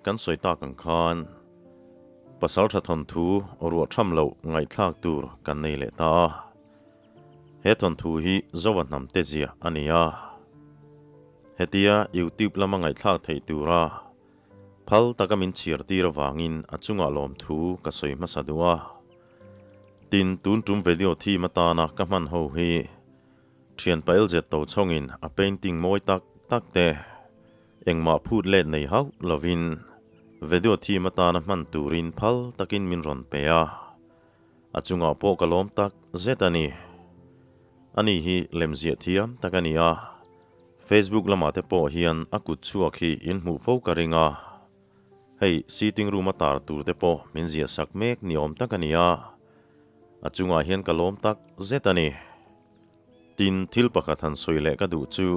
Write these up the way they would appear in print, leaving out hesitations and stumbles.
kan sawi tak ang khan Pasaltha thawnthu ruah tham loh ngaihthlak tur kan nei leh ta a. He thawnthu hi Zoa hnam te zia a ni a. Hetia YouTube lama ngaihthlak theih tura phal taka min chhiar tir avangin a chungah lawmthu ka sawi hmasa duh a. Tin, tun tum video theme atana ka hman ho hi Thian pail zet to chawngin a painting mawi tak tak te engmah phut let nei hauh lovin video theme atana hman turin phal takin min rawn pe a, a chungah pawh ka lawm tak zet a ni. Ani hi lemziah thiam tak a ni a, Facebook lamah te pawh hian a kut chhuak hi in hmuh fo ka ring a, hei sitting room a tar tur te pawh min ziah sak mek ni awm tak a ni a, a chungah hian ka lawm tak zet a ni. Tin, thil pakhat han sawi leh ka duh chu,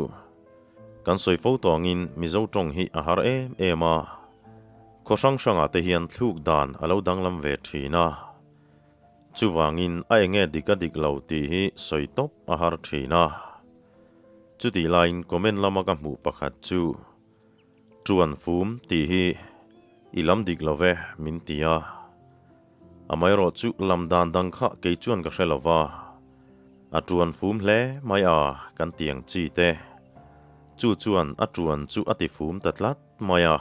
kan sawi fo tawngin Mizo tawng hi a har em em a, khaw hrang hrangah te hian thluk dan a lo danglam ve thin a, chuvangin a enge dik a dik lo tih hi sawi tawp a har thin a. Chutih laiin comment lama ka hmuh pakhat chu, Tuan fum tih hi i lam dik lo ve min ti a. Amaherawh chu lam dan dang kha kei chuan ka hre lo va, a tuan fum hle mai a kan ti ang chi te. Chu chuan a tuan chu a ti fum ta tlat mai a.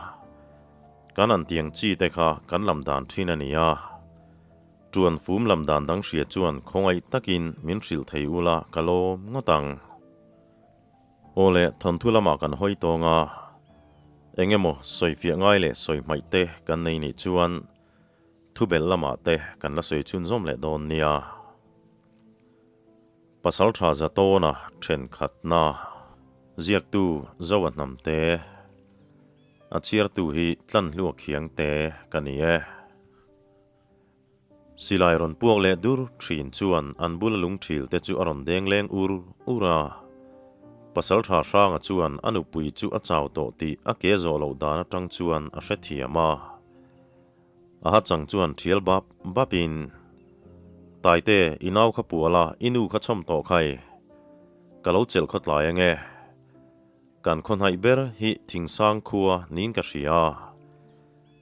Kan an ti ang chi te kha kan lam dan thin a ni a. Tuan fum lam dan dang hria chuan khawngaih takin min hrilh thei ula ka lawm ngawt ang. Aw le, thawnthu lamah kan hawi tawng a, eng emaw sawifiah ngai leh sawi hmaih te kan nei nih chuan thubelh lamah te kan la sawi chhunzawm leh dawn nia. Pasaltha Zatawna thenkhatna ziaktu Zoa Hnamte, a chhiartu hi Tlanhlua Khiangte ka ni e. Silai rawn puak leh dur thin chuan an bula lungthil te chu a rawn deng leng ur ur a. Pasaltha Hranga chuan a nupui chu a chau tawh tih a ke zawh loh dan atang chuan a hrethiam a. A ha chang chuan thial bap bap in, Taite, i nau kha pual a, i nu kha chhawm tawh khai. Ka lo chelh khawtlai ange. Kan khawhnaih ber hi Thingsang khua niin ka hria.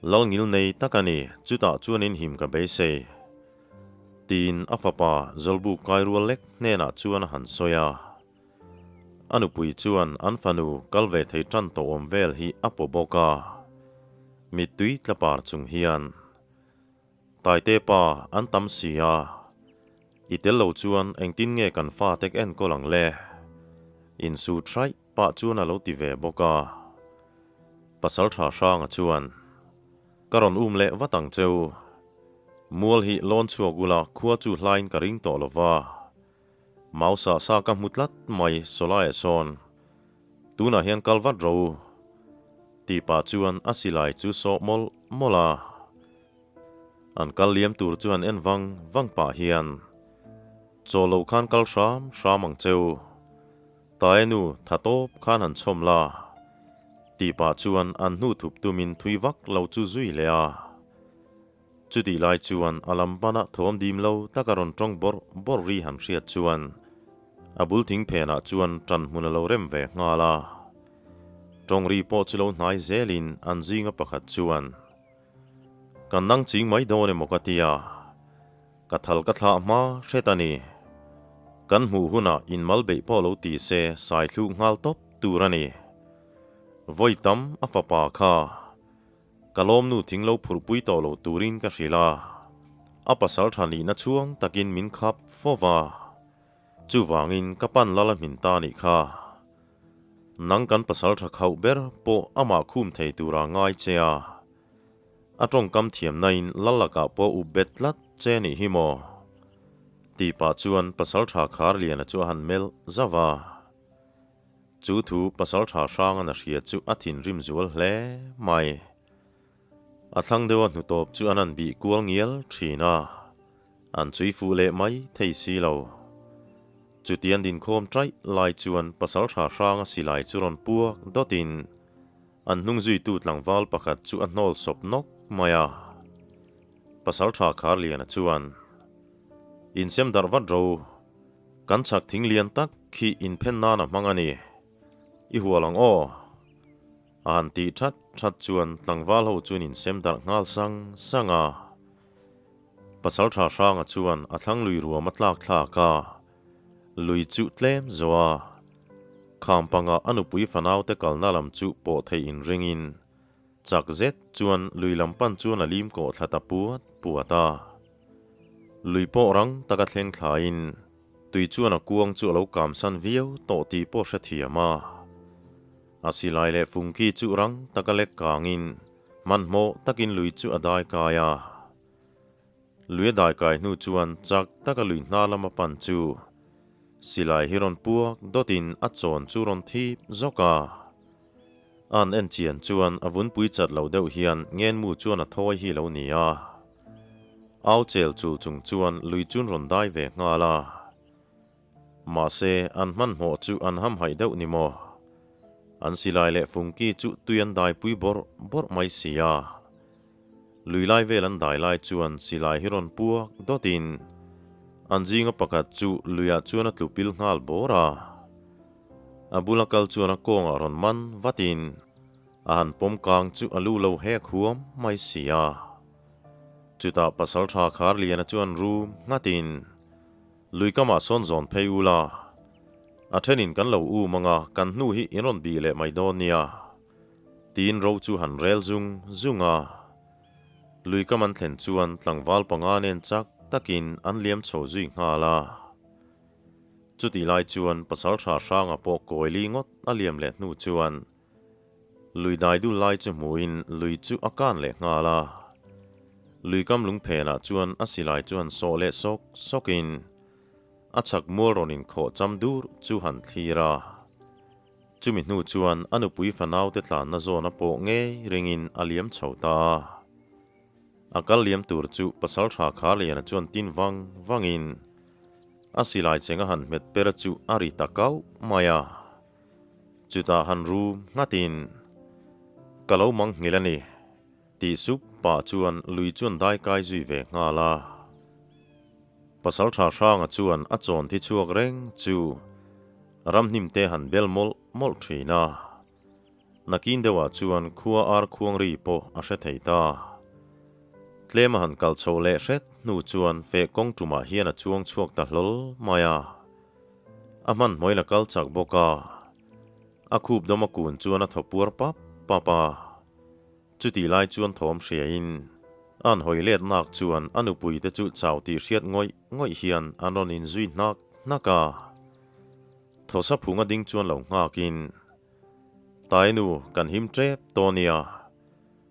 Lal ngil nei tak a ni, chutah chuan in him ka beisei. Tiin a fapa Zawlbuk kai rual lek hnenah chuan a han sawi a. A nupui chuan an fanu kal ve thei tan tawh awm vel hi a paw bawk a. Mittui tla par chung hian, Taite pa, an tam si a. I tel lo chuan engtin nge kan fate ka enkawl ang le? Insut hraih pah chuan a lo ti ve bawk a. Pasaltha Hranga chuan, Ka rawn um leh vat ang cheu. Mual hi lawn chhuak ula khua chu hlain ka ring tawh lo va. Mau sah sa ka hmu tlat mai Sawlaiah sawn. Tunah hian kal vat ro. Tih pah chuan a silai chu sawh mawlh mawlh a. An kal liam tur chu an en vang vang pah hian, Chaw lo khan kal hram hram ang cheu. Tae nu tha tawp khan han chhawm la. Tih pah chuan an hnu thup tumin thui vak lo chu zui leh a. Chutih lai chuan a lam panah thawm dim lo tak a rawn tawng bawrh bawrh ri han hriat chuan a bul thing phenah chuan tan hmun a lo rem ve nghal a. Tawng ri pawh chu lo hnai zelin an zinga pakhat chuan, Kan nang ching mai dawn emaw ka tia, ka thal ka thlah hma hret a ni. Kan hmuh hunah inmal beih pawh lo ti se sai thluk nghal tawp tur a ni. Vawi tam a fapa kha ka lawmnu thing lo phurhpui tawh lo turin ka hrilh a, a pasal tha nihna chhuang takin min khap fo va, chuvangin ka pan lal a hmin ta nih kha. Nang kan pasal tha khauh ber pawh amah khum thei tura ngai che a, a tawngkam thiamnain lal lakah pawh up bet tlat che nih hi maw? Tih pah chuan pasal tha khar liana chu a han melh zauh a. Chu thu pasal tha hranga na hria chu a thinrim zual hle mai. A thlang deuha hnutawp chu an han bih kual ngial thin a. An chui fuh leh mai thei si lo. Chutian dinkhawm ṭaih lai chuan pasalṭha hranga silai chu rawn puak dawtin an hnung zuitu tlangval pakhat chu a hnawl sawp nawk mai a. Pasalṭha Kharliana chuan, Insem darh vat ro, kan chhak thing lian tak khi inphen nan a hmang a ni. I hual ang aw. A han tih ṭhat that chuan tlangval ho chuan in sem darh nghal sang sang a. Pasaltha Hranga chuan a thlang lui ruam a tlak thlak a, lui chu tlem zawh a. Kham panga a nupui fanaute kalna lam chu pawh theih inringin chak zet chuan lui lam pan chuan a lim kawh thla ta puat puat a. Lui pawh rang taka thleng thlain tui chuan a kuang chu a lo kamsan viau tawh tih pawh hrethiam a. A silai leh fungki chu rang taka lek kangin hmanhmawh takin lui chu a dai kai a. Lui a dai kai hnu chuan chak taka lui hna lama pan chu silai hi rawn puak dawtin a chawn chu rawn thip zawk a. An en chian chuan a vunpui chat lo deuh hian ngenmu chuan a thawi hi lo ni a. Au chel chul chung chuan lui chun rawn dai ve nghal a. Mahse, an hmanhmawh chu an hamhaih deuh ni maw? An silai leh fungki chu tui an daipui bawrh bawrh mai si a. Lui lai vel an dai lai chuan silai hi rawn puak dawtin an zinga pakhat chu luiah chuan a tlu pil nghal bawr a. A bula kal chuan a kawngah rawn man vatin a han pawm kang chu a lu lo hek huam mai si a. Chutah Pasaltha Kharliana chuan rum nghatin Lui kamah sawn zawn phei u la, a thenin kan lo um anga kan hnu hi in rawn bih leh mai dawn nia, tiin ro chu han rel zung zung a. Lui kam an thlen chuan tlangval panga nen chak takin an liam chho zui nghal a. Chutih lai chuan Pasaltha Hranga pawh kawili ngawt a liam leh hnu chuan Lui dai dul lai chu hmuhin lui chu a kan leh nghal a. Lui kam lung phenah chuan a silai chu han sawh leh sawk sawkin a chhak mual rawn inkhawh cham dur chu han thlir a. Chumi hnu chuan a nupui fanaute tlanna zawna pawh ngei ringin a liam chho ta a. A kal liam tur chu Pasaltha Kharliana chuan tin vang vangin a silai cheng a han hmet per chu a ri ta kauh mai a. Chutah han rum nghatin, Ka lo mang nghilh a ni, tih sup pah chuan lui chuan dai kai zui ve nghal a. Pasaltha Hranga chuan a chawn thi chhuak reng chu ramhnim te han bel mawlh mawlh thin a. Nakin deuhah chuan khua ar khuang ri pawh a hre thei ta. Tlem a han kal chhoh leh hret hnu chuan feh kawng tumah hian a chuang chhuak ta hlawl mai a. A hmanhmawhin a kal chak bawk a, a khup dawm a kun chuan a thaw puar pap pap a. Chutih lai chuan thawm hriain an hawi let nak chuan a nupui te chu chau tih hriat ngawih ngawih hian an rawn inzui hnak hnak a. Thawsa phunga ding chuan lo nghakin, Tainu, kan him tep tawh nia,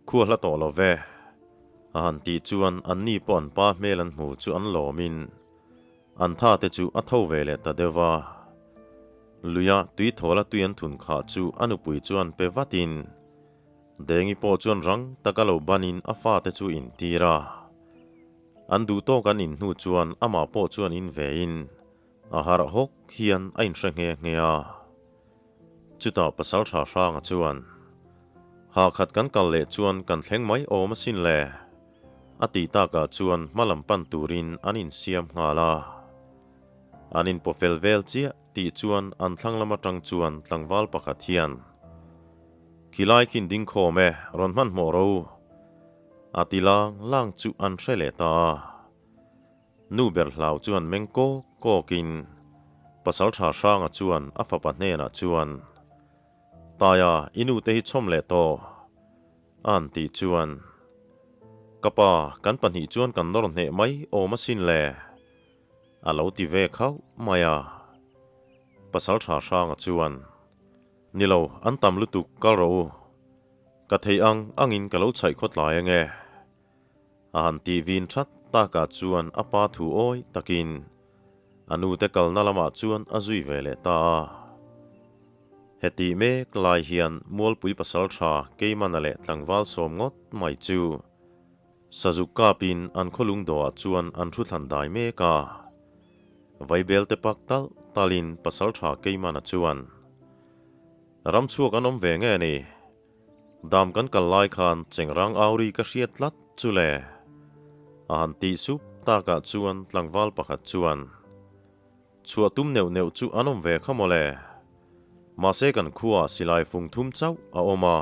Khua hla tawh lo ve. A han tih chuan anni pawh an pa hmel an hmu chu an lawmin an tha te chu a tho ve leh ta deuh va. Luia tui thawla tui an thun khah chu a nupui chuan pe vatin Dengi pawh chuan rang taka lo banin a fate chu intir a. An duh tawk an in hnu chuan amah pawh chuan in vein a harh hawk hian a inhre nghe nghe a. Chutah Pasaltha Hranga chuan, Ha khat kan kal leh chuan kan thleng mai awm asin le, a tih takah chuan hma lam pan turin an insiam nghal a. An inpawfel vel chiah tih chuan an thlang lam atang chuan tlangval pakhat hian, Khilai khin ding khawm e, rawn hmanhmawh ro, a ti lang lang chu an hre leh ta a. Nu ber hlau chuan meng kawk kawkin Pasaltha Hranga chuan a fapa hnenah chuan, Taia, i nute hi chhawm leh tawh, a han tih chuan, Ka pa, kan pahnih chuan kan nawr hneh mai awm asin le, a lo ti ve khauh mai a. Pasaltha Hranga chuan, Ni lo, an tam lutuk, kal rawh u. Ka theih ang angin ka lo chhaih khawtlai ange. A han tih vin that takah chuan a pa thu awi takin a nute kalna lamah chuan a zui ve leh ta a. Hetih mek lai hian Mualpui pasaltha Keimana leh tlangval sawm ngawt mai chu Sazuk kapin an khawlung dawhah chuan an thu thlan dai mek a. Vaibelte pak talh talhin pasaltha Keimana chuan, Ramchhuak an awm ve nge ni? Dam kan kal lai khan chengrang auri ka hriat tlat chu le. A han tih sup takah chuan tlangval pakhat chuan, Chhuah tum neuh neuh chu an awm ve kha mawle. Mahse kan khuaah silai fung thum chauh a awm a.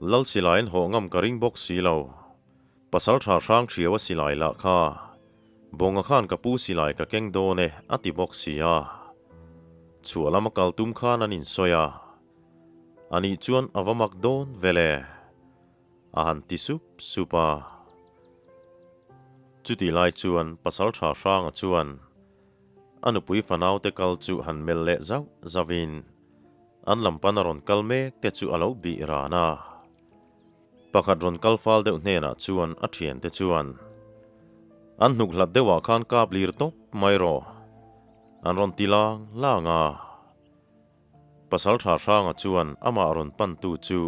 Lal silaiin hawh ngam ka ring bawk si lo. Pasalṭha hrang ṭhiau a silai lah kha Bawnga khan ka pu silai ka keng dawn e a ti bawk si a. Chhuah lama kal tum khan an insawi a. Anih chuan a va mak dawn vel e. A han ti sup sup a. Chutih lai chuan Pasalṭha Hranga chuan a nupui fanaute kal chu han melh leh zauh zauhin an lam pan a rawn kal mek te chu a lo bih ran a. Pakhat rawn kal fal deuh hnenah chuan a thiante chuan, An hnuk hlat deuhah khan kap lir tawp mai rawh, an rawn ti lang lang a. Pasaltha Hranga chuan amah rawn pantu chu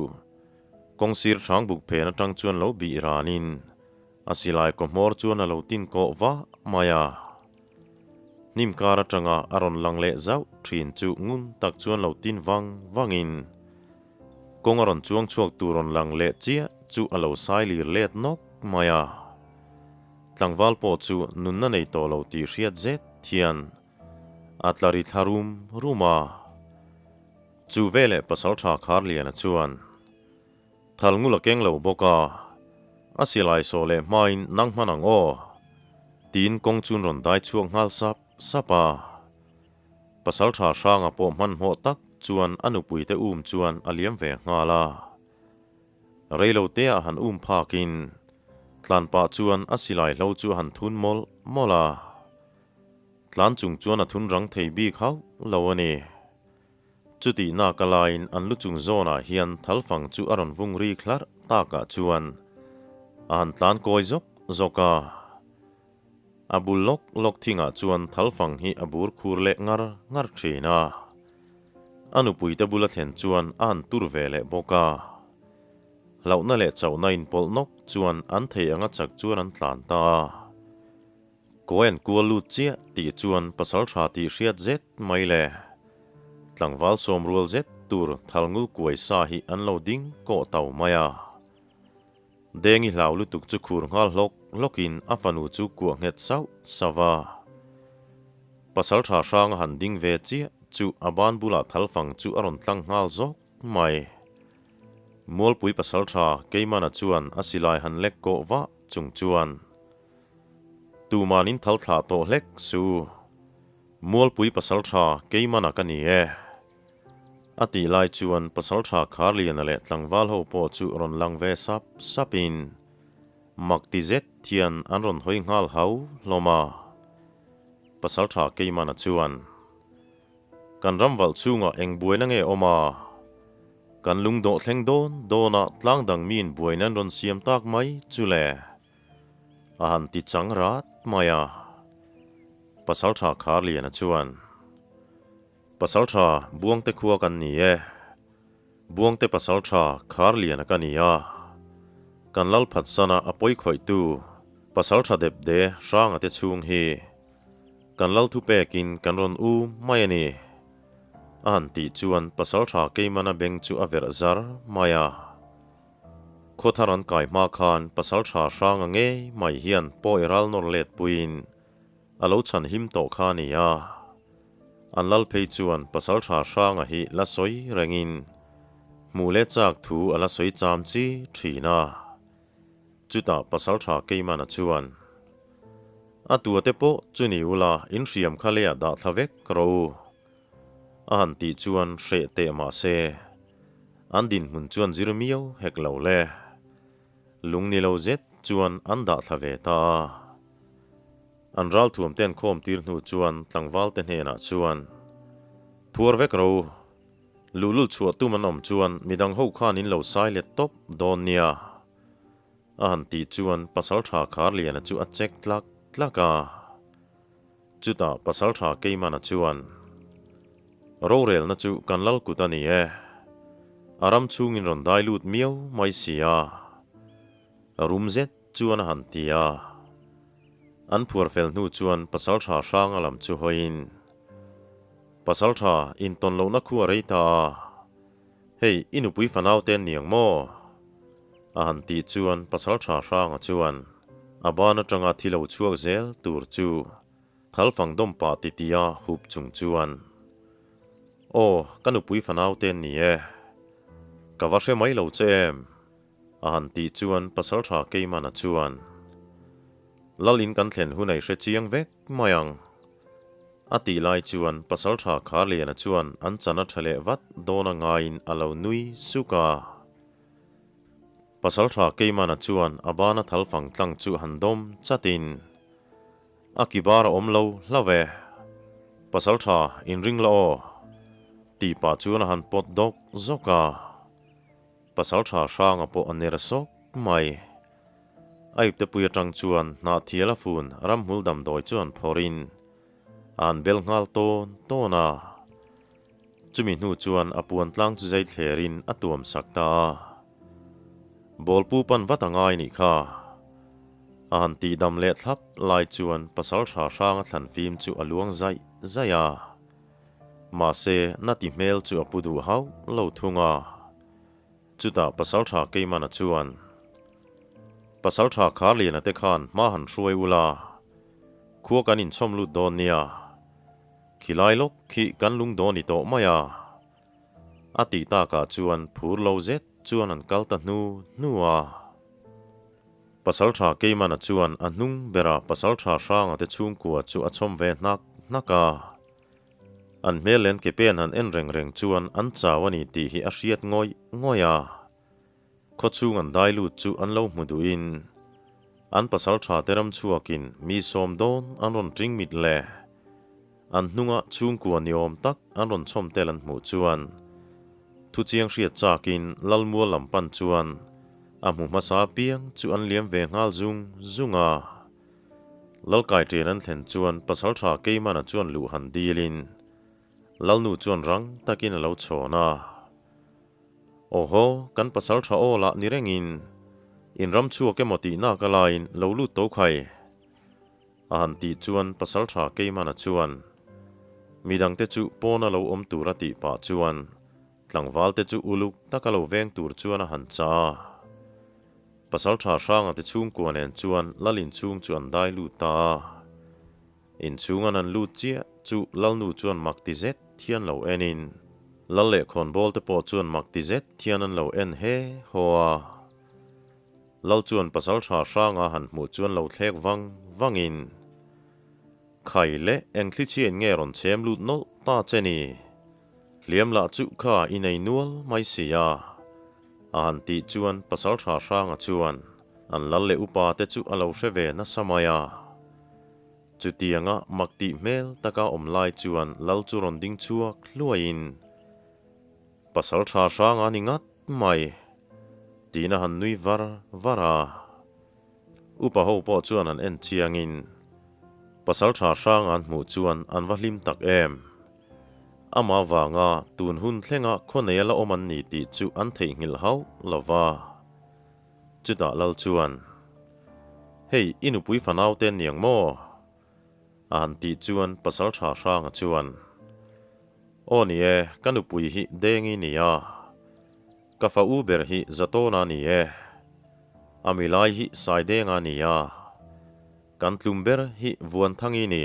kawngsir hrang buk phen atang chuan lo bih ranin a silai kaw hmawr chuan a lo tin kawh vah mai a. Hnim kar atanga a rawn lang leh zauh thin chu ngun tak chuan lo tin vang vangin kawng a rawn chuang chhuak tur rawn lang leh chiah chu a lo sai lir let nawk mai a. Tlangval pawh chu nunna nei tawh lo tih hriat zet hian a tla ri thla rum rum a. Chu veleh Pasaltha Kharliana chuan Thal ngul a keng lo bawk a, a silai sawh leh hmain nang hman ang aw, tiin kawng chun rawn dai chhuak nghal sap sap a. Pasaltha Hranga pawh hmanhmawh tak chuan a nupuite um chuan a liam ve nghal a. Reiloteah han um phakin tlan pah chuan a silai hlo chu a han thun mawlh mawlh a. Tlan chung chuan a thun rang thei bik hauh lo a ni. Chutih nak a laiin an lu chung zawnah hian thalfang chu a rawn vung rik hlarh takah chuan a han tlan kawi zawk zawk a. A bul lawk lawk thingah chuan thalfang hi a bur khur leh ngar ngar thin a. A nupuite bula thlen chuan a han tur ve leh bawk a. Hlauhna leh chauhna inpawlh nawk chuan an thei anga chak chuan an tlan ta a. Kawi an kual lut chiah tih chuan pasaltha tih hriat zet mai le. Tlangval sawmrual zet tur thalngul kuai sa hi an lo ding kawh tau mai a. Dengi hlau lutuk chu khur nghal hlawk hlawkin a fanu chu kuah nghet sauh sauh a. Pasaltha hrang a han ding ve chiah chu a ban bulah thalfang chu a rawn tlang nghal zawk mai. Mualpui pasaltha Keimana chuan a silai han lek kawh vah chung chuan Tuman in thal thlah tawh hlek su. Mualpui pasaltha Keimana ka ni e. A tih lai chuan pasaltha Kharliana leh tlangval ho pawh chu rawn lang ve sap sapin mak ti zet hian an rawn hawi nghal hau hlawm a. Pasaltha Keimana chuan, Kan ram valh chhungah eng buaina nge awm a? Kan lungdawh thleng dawn dawnah tlang dang miin buaina an rawn siam tak mai chu le. A han ti chang rat mai a. Pasaltha Kharliana chuan, Pasaltha Buangte khua kan ni e. Buangte Pasaltha Kharliana ka ni a. Kan lal phatsana a pawi khawihtu Pasaltha Depde Hranga te chhung hi kan lal thu pekin kan rawn u mai a ni. A han tih chuan Pasaltha Keimana beng chu a verh zar mai a. Khawthar an kai hma khan Pasaltha Hranga ngei mai hian pawi ral nawr let puiin a lo chhan him tawh kha a ni a. An lal phei chuan Pasaltha Hranga hi la sawi rengin hmuh leh chak thu a la sawi cham chi thin a. Chutah Pasaltha Keimana chuan, A tua te pawh chu ni ula in hriam kha leiah dah thla vek rawh u. A han tih chuan hreh teh mah se, an dinhmun chuan zir miau hek lo le. Lung ni lo zet chuan an dah thla ve ta a. An ralthuam te an khawm tir hnu chuan tlangval te hnenah chuan, Phuar vek ro, luhlul chhuah tum an awm chuan midang ho khan in lo sai let tawp dawn nia, a han tih chuan Pasaltha Kharliana chu a chek tlak tlak a. Chutah Pasaltha Keimana chuan, Rorelna chu kan lal kut a ni e, a ram chhungin rawn dai lut miau mai si a, rum zet chuan a han ti a. An phuar fel hnu chuan Pasaltha Hranga lam chu hawiin, Pasaltha, intawn lohna khu a rei ta a, hei i nupui fanau te an ni ang maw? A han tih chuan Pasaltha Hranga chuan a ban atanga thi lo chhuak zel tur chu Thalfang dawm pah titia hup chung chuan, Aw, ka nupui fanau te an ni e, ka va hre mai lo che em? A han tih chuan Pasalṭha Keimana chuan, Lal in kan thlen hun a i hre chiang vek mai ang. A tih lai chuan Pasalṭha Kharliana chuan an chan a ṭha leh vat dawn a ngaiin a lo nui suk a. Pasalṭha Keimana chuan a bana thal fang tlang chu han dawm chatin, A ki bar a awm lo hlauh e. Pasalṭha inring la aw. Tih pah chuan a han pawt dawk zawk a. Pasalṭha hranga pawh a ner sawk mai. A iptepui aṭang chuan hnahthial a fun ramhmul damdawi chuan phawrhin a han bel nghal tawn tawn a. Chumi hnu chuan a puan tlang chu zai thlerin a tuam sak ta a. Bawlpu pan vat a ngai nih kha. A han tihdam leh thlap lai chuan pasalṭha hranga thlan fim chu a luang zaih zaih a. Mahse, na ti hmel chu a pu duh hauh lo thung a. Chutah Pasalṭha Keimana chuan, Pasalṭha Kharliana te khan hma han hruai ula, khua kan inchhawm lut dawn nia. Khilai lawk khi kan lung dawn ni tawh mai a. A tih takah chuan phur lo zet chuan an kal ta hnu hnu a. Pasalṭha Keimana chuan a hnung bera Pasalṭha Hranga te chhungkua chu a chhawm ve hnak hnak a. An hmel len ke pen han en reng reng chuan an chau a ni tih hi a hriat ngawih ngawih a. Khawchhung an dai lut chu an lo hmu duhin an pasalṭha te ram chhuakin mi sawm dawn an rawn ṭing mit le. An hnunga chhungkua ni awm tak an rawn chhawm tel an hmuh chuan thuchiang hriat chakin Lalmual lam pan chuan a hmu hmasa apiang chu an liam ve nghal zung zung a. Lalkai ṭian an thlen chuan Pasalṭha Keimana chuan luh han dilin Lalnu chuan rang takin a lo chhawn a. Aw haw, kan Pasalṭha aw lah ni rengin in ram chhuak emaw tih nak a laiin lo lut to khai. A han tih chuan Pasalṭha Keimana chuan midangte chu pawna lo awm tur a tih pah chuan Tlangvalte chu uluk taka lo veng tur chuan a han chah a. Pasalṭha Hranga te chhungkua nen chuan Lal inchhung chu an dai lut ta a. Inchhung an han lut chiah chu Lalnu chuan mak ti zet thian lo enin Lal leh khawnbawl te pawh chuan mak ti zet thian an lo en he haw a. Lal chuan Pasalṭha Hranga han hmuh chuan lo thlek vang vangin, Khai leh eng thlichhiain nge rawn chhem lut nawlh ta che ni? Hliam lah chu kha i nei nual mai si a. A han tih chuan Pasalṭha Hranga chuan an lal leh upa te chu a lo hre ve nasa mai a. Chutianga mak tih hmel taka awm lai chuan lal chu rawn ding chhuak hluaiin, Pasalṭha Hranga ni ngat mai, tiin a han nui var var a. Upa ho pawh chuan an en chiangin Pasalṭha hrang an hmuh chuan an va hlim tak em. Amah vanga tun hun thlenga khawnei a la awm an ni tih chu an theihnghilh hauh lo va. Chutah lal chuan, Hei, i nupui fanau te niang maw? A han tih chuan Pasalṭha hranga chuan, Aw ni e, ka nupui hi Dengi nia. Ka fa u ber hi Zatawna a ni e. A milai hi Saidenga a ni a. Kan tlum ber hi Vuanthangi ni.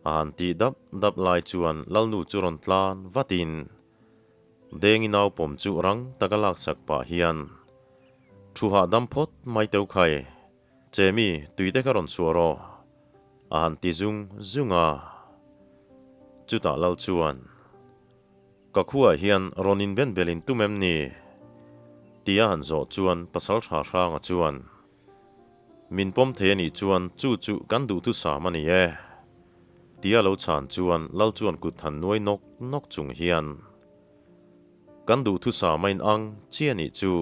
A han tih dap dap lai chuan Lalnu chu rawn tlan vatin Dengi naupawm chu rang taka laksak pah hian Thu hahdam phawt mai teu khai. Chemi, tuite kha rawn chhuah rawh. A han ti zung zung a. Chutah Lal chuan. Ka khuaah hian rawn inben belin tum em ni? Tia han zawh chuan Pasalṭha Hranga chuan, Min pawm thei a nih chuan chu chu kan duhthusam a ni e. Tia lo chhan chuan Lal chuan kut han nuai nawk nawk chung hian, Kan duhthusam a inang chi a nih chu.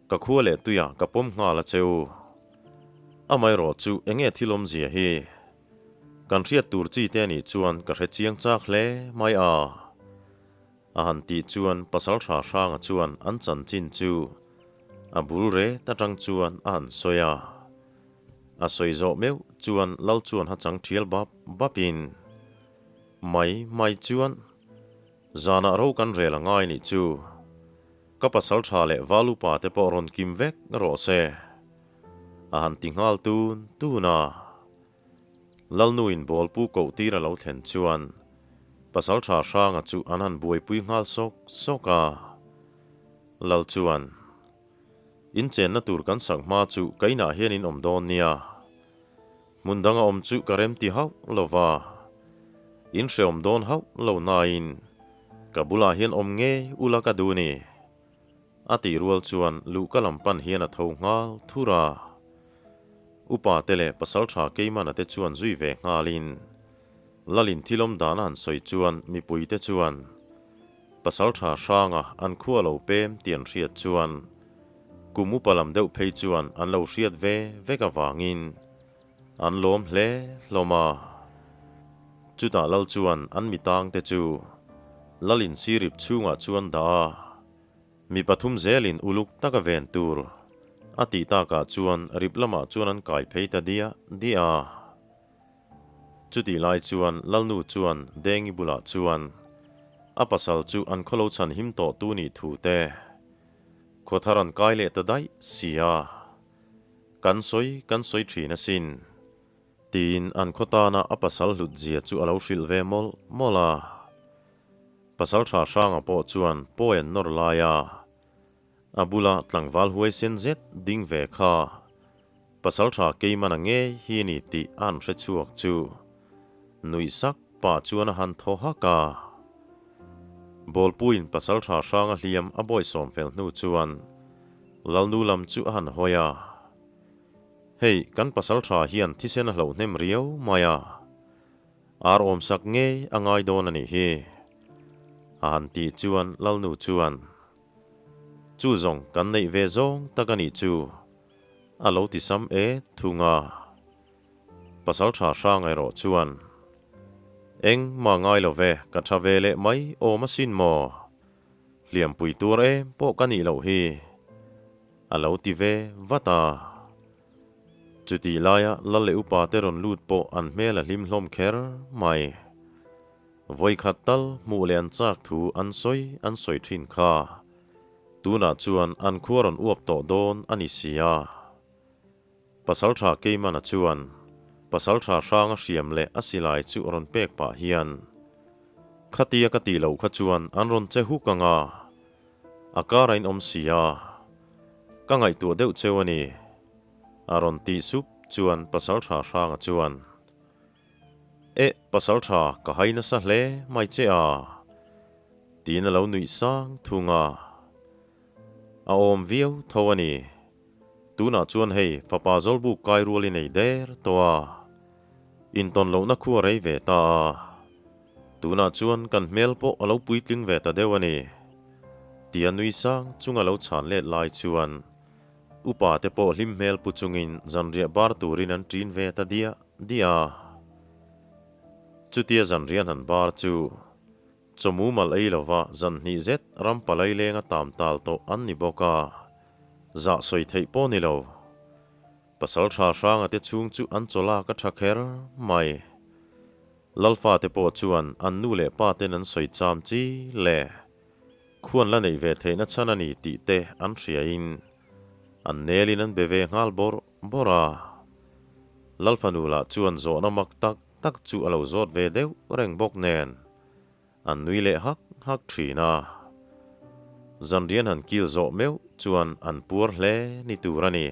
Ka khua leh tuiah ka pawm nghal a che u. Amaherawhchu enge thil awmzia hi? Kan hriat tur chi te nih chuan ka hre chiang chak hle mai a. A han tih chuan Pasalṭha Hranga chuan an chanchin chu a bul ret atang chuan a han sawi a. A sawi zawh meuh chuan Lal chuan ha chang ṭhial bap bapin, Mai mai chuan zanah ro kan rel a ngai nih chu. Ka Pasalṭha leh Val upa te pawh rawn kim vek rawh se. A han ti nghal tun tun a. Lalnuin bawlpu koh tir a lo thlen chuan Pasalṭha Hranga chu an han buaipui nghal sawk sawk a. Lal chuan. In chenna tur kan sak hma chu ka inah hian in awm dawn nia. Hmun danga awm chu ka rem ti hauh lo va, in hreawm dawn hauh lo nain ka bulah hian awm ngei ula ka duh ni. A tih rual chuan luhka lam pan hian a tho nghal thur a. Upa te leh pasaltha Keimana te chuan zui ve nghalin Lalin thilawm dan a han sawi chuan mipui te chuan Pasaltha hranga an khua lo pem tih an hriat chuan kum upa lam deuh phei chuan an lo hriat ve vek avangin an lawm hle hlawm a. Chutah lal chuan an mitang te chu Lalin sirip chhungah chuan dah a, mi pathum zelin uluk taka ven tur a tih takah chuan rip lamah chuan an kai phei ta diah diah a. Chutih lai chuan Lalnu chuan Dengi bulah chuan a pasal chu an khawlo chhan him tawh tu nih thu te khuathar an kai leh ta daih si a, kan sawi kan sawi thin asin tiin an khaw tana a pasal hlut zia chu a lo hrilh ve mawlh mawlh a. Pasal tha hranga pawh chuan pawi an nawr lai a, A bula tlangval huaisen zet ding ve kha Pasaltha Keimana ngei hi ni tih a an hre chhuak chu nuih sak pah chuan a han thaw hak a. Bawlpuiin Pasaltha hranga hliam a bawisawm fel hnu chuan Lalnu lam chu a han hawi a. Hei kan Pasaltha hian thisen a hloh hnem riau mai a. Ar awmsak ngei a ngai dawn a nih hi a han tih chuan Lalnu chuan Chu zawng kan neih ve zawng tak a nih chu, a lo ti sam e thung a. Pasal tha hrang erawh chuan, Eng mah ngai lo ve, ka tha ve leh mai awm asin maw? Hliampui tur em pawh ka nih loh hi, a lo ti ve vat a. Chutih laia lal leh upa te rawn lut pawh an hmel a hlim hlawm kher mai. Vawikhat tal hmuh leh an chak thu an sawi an sawi thin kha. Tunah chuan an khua rawn uap tawh dawn a ni si a. Pasaltha Keimana chuan Pasaltha hranga hriam leh a silai chu rawn pek pah hian, Khatia ka tih loh kha chuan an rawn che huk ang a, a kar a inawm si a, ka ngaihtuah deuh cheu a ni, a rawn tih sup chuan Pasaltha hranga chuan, Eh, pasal tha ka hai nasa hle mai che a, tiin a lo nuih sang thung a. A awm viau tho a ni. Tunah chuan hei fapa Zawlbuk kai rual i nei der tawh a, intawn lohna khu a rei ve ta a. Tunah chuan kan hmel pawh a lo puitling ve ta deuh a ni, tia nui sang chunga lo chhan let lai chuan Upa te pawh hlim hmel pu chungin zanriah bar turin an ṭin ve ta diah diah a. Chutia zanriah han bar chu chawmu mal ei lova zan hnih zet ram palai lenga tam tal tawh an ni bawk a, zah sawi theih pawh ni lo. Pasal tha hranga te chhung chu an chawlak a tha kher mai. Lalfa te pawh chuan an nu leh pa ten an sawi cham chi le. Khuan la neih ve theihna chhan a ni tih te an hriain an nelin an be ve nghal bawrh bawrh a. Lalfanu lah chuan zawhna mak tak tak chu a lo zawt ve deuh reng bawk nen an nui leh hak hak thin a. Zanrian han kil zawh meuh chuan an puar hle ni tur a ni.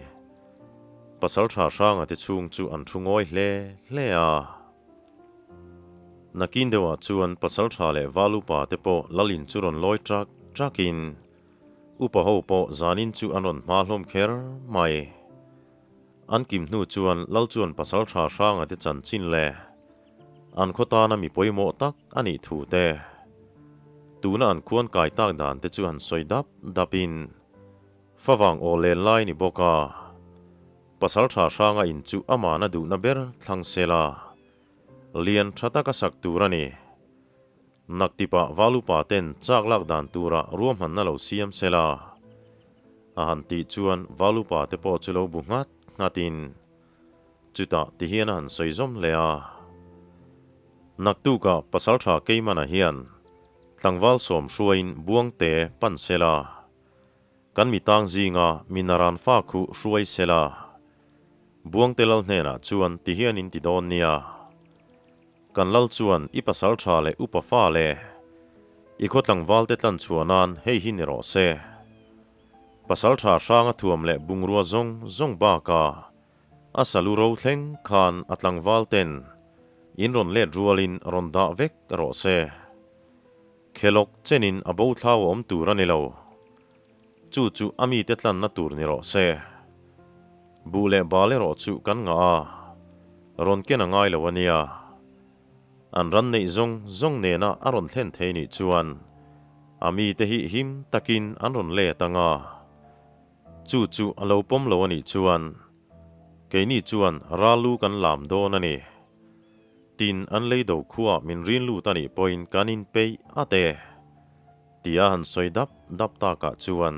Pasaltha hranga te chhung chu an thu ngawi hle hle a. Nakin deuhah chuan Pasaltha leh Val upa te pawh Lalin chu rawn lawi ṭak ṭakin upa ho pawh zanin chu an rawn hma hlawm kher mai. An kim hnu chuan Lal chuan Pasaltha hranga te chanchin leh an khaw tana mi pawimawh tak a nih thu te, tuna an khuan kai tak dan te chu han sawi dap dapin favang aw len lai ni bawk a. Pasaltha hranga in chu amahna duhna ber thlang sela, lian tha taka sak tur a ni. Naktipah Valupa ten chak lak dan tura ruahmanna lo siam sela, a han tih chuan Valupa te pawh chu lo bu nghat nghatin chutah ti hian a han sawi zawm hle a. Naktukah Pasaltha Keimana hian tlangval sawm hruaiin Buangte pan sela, Kan mi tang zinga mi naran fa khu hruai sela, Buangte lal hnenah chuan ti hian in ti dawn nia. Kan lal chuan i pasal tha leh upa fa le i khaw tlangval te tlan chhuah nan hei hi ni rawh se. Pasalṭha hranga thuam leh bungrua zawng zawng bakah a salu ro thleng khan a tlangval ten in rawn let rualin rawn dah vek rawh se. Khelawk chenin a bo thlau a awm tur a ni lo. Chu chu a mite tlanna tur ni rawh se. Buh leh bal erawh chu kan ngah a, rawn ken a ngai lo a nia. An ran neih zawng zawng nena a rawn thlen thei nih chuan a mite hi him takin an rawn let ang a. Chu chu a lo pawm lo a nih chuan keini chuan ral lu kan lam dawn a ni. Tin, an lei do khuaa min rin lut a nih pawhin kan inpeih a te. Tia han sawi dap dap takah chuan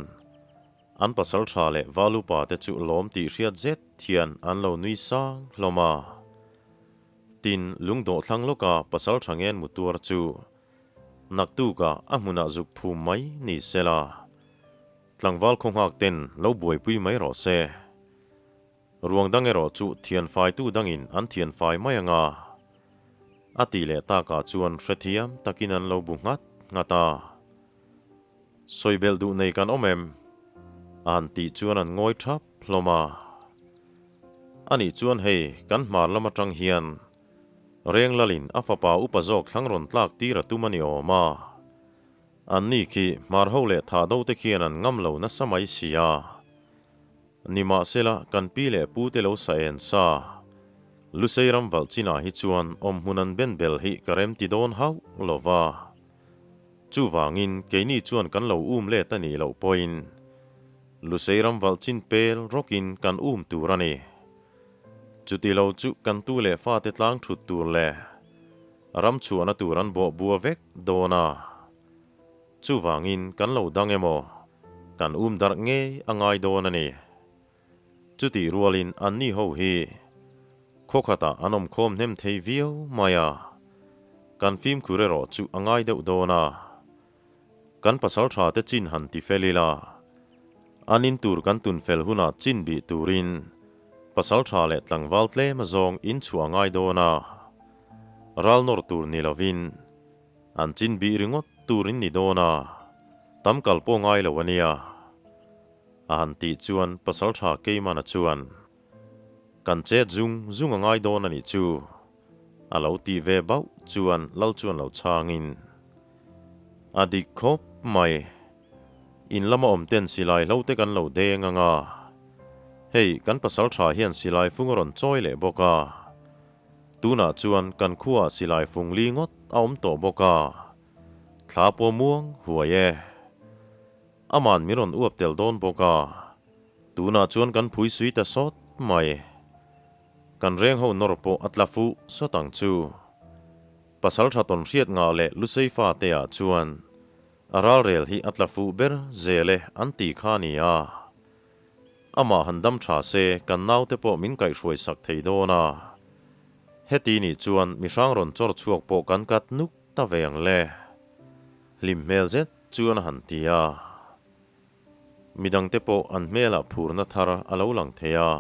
an pasal tha leh valupa te chu lawm tih hriat zet hian an lo nui sang hlawm a. Tin, lungdawh thlang lawka pasal tha ngen mu tuar chu naktukah a hmunah zuk phum mai ni sela, tlangval khaw nghak ten lo buaipui mai rawh se. Ruang dang erawh chu thianfaitu dangin an thianfai mai ang a, a tih leh takah chuan hrethiam takin an lo bu nghat nghat a. Sawibelh duh nei kan awm em? A han tih chuan an ngawi thap hlawm a. Anih chuan hei kan hmar lam atang hian Renglalin a fapa upa zawk thlang rawn tlak tir a tum a ni awm a. An ni khi hmar ho leh thah do te khian an ngam lo nasa mai si a. Nimahsela kan pi leh pu te lo sa en sa. Lusei ram valh chinah hi chuan awmhmun an ben bel hi ka rem ti dawn hauh lo va. Chuvangin keini chuan kan lo um let a nih loh pawhin Lusei ram valh chin pel rawkin kan um tur a ni. Chuti lo chu kan tu leh fate tlang thut tur leh ram chhuahna tur an bawh bua vek dawn a. Chuvangin kan lo dang emaw kan um darh ngei a ngai dawn a ni. Chutih rualin anni ho hi khaw khatah an awm khawm hnem thei viau mai a, kan fimkhur erawh chu a ngai deuh dawn a. Kan pasal tha te chin han ti fel ila, an in tur kan tun fel hunah chin bih turin pasal tha leh tlangval tlem azawng in chhuah a ngai dawn a, ral nawr tur ni lovin an chin bih ringawt tur in ni dawn a, tam kal pawh ngai lo a nia. A han tih chuan Pasalṭha Keimana chuan, Kan chet zung zung a ngai dawn a nih chu, a lo tih ve bauh chuan Lal chuan lo chhangin, A dik khawp mai, in lama awm ten silai hlo te kan lo deng ang a, hei kan Pasalṭha hian silai fung a rawn chawi leh bawk a, tunah chuan kan khuaah silai fung li ngawt a awm tawh bawk a, thla pawh muang huai e. Aman min rawn uap tel dawn bawk a, tunah chuan kan phui sui ta sawt mai. Kan reng ho nawr pawh a tla fuh sawt ang chu. Pasal tha tawn hriat ngah leh Lusei fate ah chuan a ralrel hi a tla fuh ber zel e an ti kha a ni a. Amah han dam tha se kan naute pawh min kaihhruai sak thei dawn a. Heti nih chuan mihrang rawn chawr chhuak pawh kan kat nuk ta ve ang le. Hlim hmel zet chuan a han ti a. Midangte pawh an hmelah phurna thar a lo lang thei a.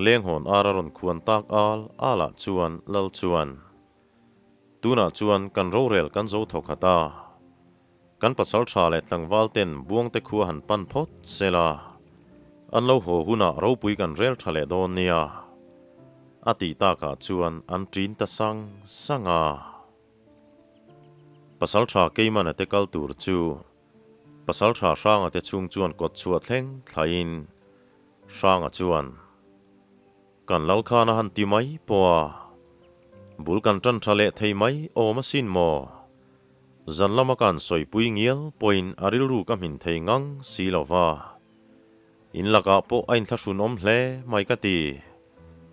Lenghawn ar a rawn khuan tak al alah chuan Lal chuan, Tunah chuan kan rorel kan zo thaw khat a. Kan pasal tha leh tlangval ten Buangte khua han pan phawt sela, an lo haw hunah ropui kan rel tha leh dawn nia, a tih takah chuan an ṭin ta sang sang a. Pasalṭha Keimana te kal tur chu Pasalṭha Hranga te chhung chuan kawt chhuah thleng thlaiin Hranga chuan, Kan Lalkhana han ti mai pawh a, bul kan ṭan ṭha leh thei mai awm asin maw? Zan lama kan sawipui ngial pawhin a rilru ka hmin thei ngang si lo va. In lakah pawh a inthlahrun awm hle mai ka ti.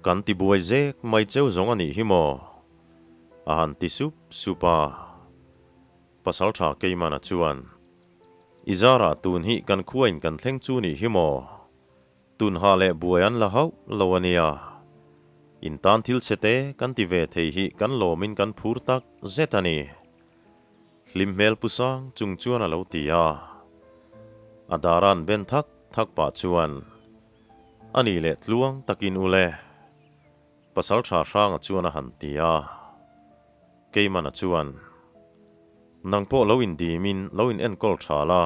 Kan ti buai zek mai cheu zawng a nih hi maw? A han ti sup sup a. Pasalṭha Keimana chuan, I zarah tun hi kan khuain kan thleng chu nih hi maw? Tun hah leh buai an la hauh lo a nia. In tan thil chhe te kan ti ve thei hi kan lawmin kan phur tak zet a ni. Hlim hmel pu sang chung chuan a lo ti a. A dar an ben thak thak pah chuan, A nih leh tluang takin u le. Pasal tha hranga chuan a han ti a. Keimana chuan, Nang pawh lo indim in lo in enkawl tha la.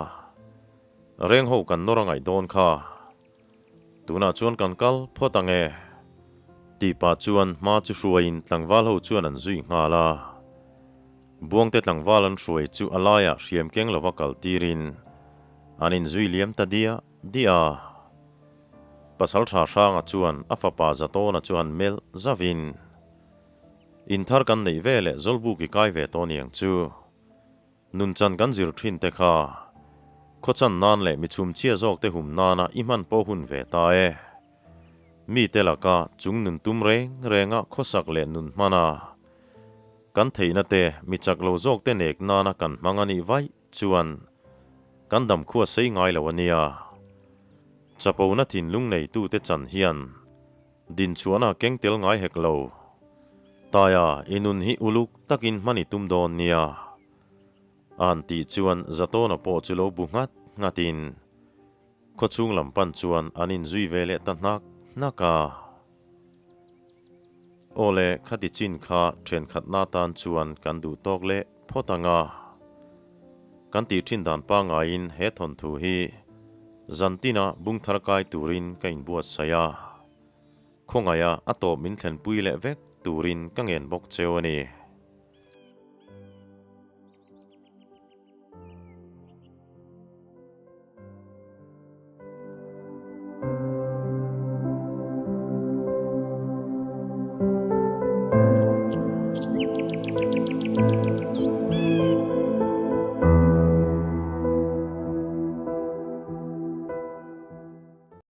Reng ho kan nawr a ngaih dawn kha. Tunah chuan kan kal phawt ang e. Tih pah chuan hma chu hruaiin tlangval ho chuan an zui nghal a. Buangte tlangval an hruai chu a laiah hriam keng lova kal tirin an inzui liam ta diah diah a. Pasaltha Hranga chuan a fapa Zatawna chu han melh zavin, In thar kan neih ve leh Zawlbuk i kai ve tawh niang chu. Nunchan kan zir thin te kha khawchan nan leh mi chhumchhia zawk te hum nana i hman pawh hun ve ta e. Mi te laka chung nun tum reng renga khawsak leh nun hman a, kan theihna te mi chak lo zawk te nek nana kan hmang a nih vaih chuan kan dam khua sei ngai lo a nia. Chapona thinlung neitute chan hian Dinchhuahna keng tel ngai hek lo. Taia, i nun hi uluk takin hman i tum dawn nia. A'n tih chuan Zatawna pawh chu lo bu nghat nghatin khawchhung lam pan chuan an inzui ve leh ta hnak hnak a. Aw le, khati chin kha thenkhatna tan chuan kan duh tawk leh phawt ang a. Kan tih thin dan pangaiin he thawnthu hi zantina bung thar kai turin ka inbuatsaih a. Khawngaiha a tawp min thlenpui leh vek turin ka ngen bawk cheu a ni.